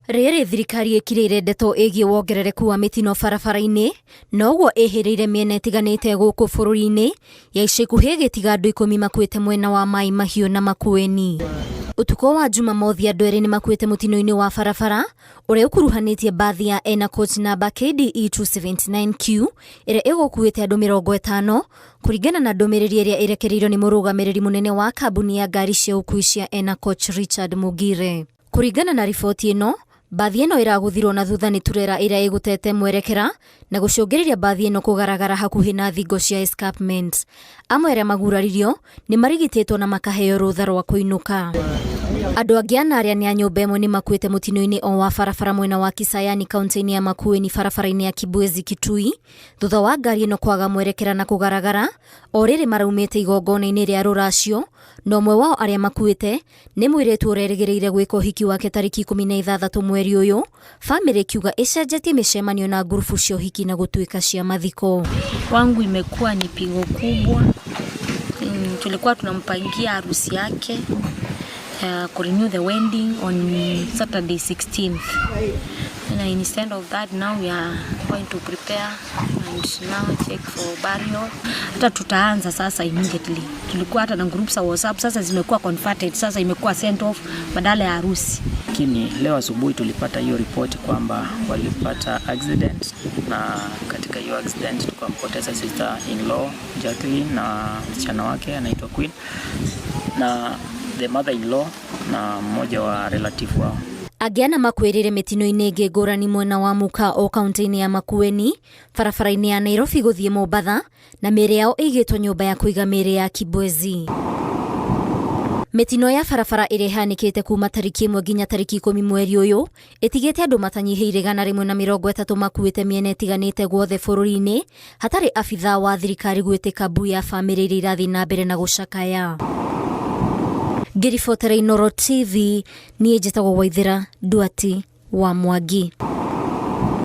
Rĩrĩ thirikari ĩkirĩire ndeto ĩgiĩ wongerereku wa mĩtino barabara-inĩ, noguo ĩhĩrĩire mĩena ĩtiganĩte gũkũ bũrũri-inĩ, ya ica ikuhĩ ĩgĩtiga andũ ikũmi makuĩte mwena wa Mai Mahiũ na Makueni. Ũtukũ wa Jumamothi andũ erĩ nĩmakuĩte mũtino-inĩ wa barabara ũrĩa ũkuruhanĩtie mbathi ya Ena Coach namba KDE 279Q ĩrĩa ĩgũkuĩte andũ 50 kũringana na ndũmĩrĩri ĩrĩa ĩrekereirio nĩ mũrũgamĩrĩri mũnene wa kambuni ya ngari cia ũkui cia Ena Coach Richard Mugire. Kũringana na riboti ĩno, mbathi ĩno ĩragũthirwo na thutha nĩ turera ĩrĩa ĩgũtete mwerekera na gũcũngĩrĩria mbathi ĩno kũgaragara hakuhĩ na thingo cia escarpment. Amwe arĩa maguraririo nĩ marigitĩtwo na makaheo rũtha rwa kũinũka. Andũ angĩ ana arĩa nĩ a nyũmba ĩmwe nĩ makuĩte mũtino-inĩ o wa barabara mwena wa Kisayani kaunti-inĩ ya Makueni barabara-inĩ ya Kibwezi Kitui thutha wa ngari ĩno kwaga mwerekera na kũgaragara o rĩrĩ maraumĩte igongona-inĩ rĩa rũracio na ũmwe wao arĩa makuĩte Nĩ mũirĩtu ũrerĩgĩrĩire gwĩka ũhiki wake tarĩki 16 mweri ũyũ, bamĩrĩ ĩkiuga ĩcenjetie mĩcemanio na ngurubu cia ũhiki na gũtuĩka cia mathiko. Kwangu imekuwa ni pigo kubwa. Tulikuwa tunampangia harusi yake ya kurenew the wedding on Saturday 16th. And instead of that now we are going to prepare and now check for burial. Hata tutaanza sasa immediately. Tulikuwa hata na groups za WhatsApp sasa zimekuwa converted, sasa imekuwa sent off badala ya harusi. Lakini leo asubuhi tulipata hiyo ripoti kwamba walipata accident, na katika hiyo accident tukampoteza sister in law Jacqueline na msichana wake anaitwa Queen na the mother in law na mmoja wa relative wao. Angĩ ana makuĩrĩire mĩtino-inĩ ĩngĩ ngũrani mwena wa Muka o kaunti-inĩ ya Makueni, barabara-inĩ ya Nairobi gũthiĩ Mombatha, na mĩĩrĩ yao ĩigĩtwo nyũmba ya kũiga mĩĩrĩ ya Kibwezi. Mĩtino ya barabara ĩrĩa ĩhanĩkĩte kuma tarĩki 1 nginya tarĩki 10 mweri ũyũ ĩtigĩte andũ matanyihĩire 130 makuĩte mĩena ĩtiganĩte guothe bũrũri-inĩ hatarĩ abithaa wa thirikari gwĩtĩka mbu ya bamĩrĩ iria irathiĩ na mbere na gũcakaya. Ngĩribotera Inooro TV, niĩ njĩtagwo Waithĩra Nduati wa Mwangi.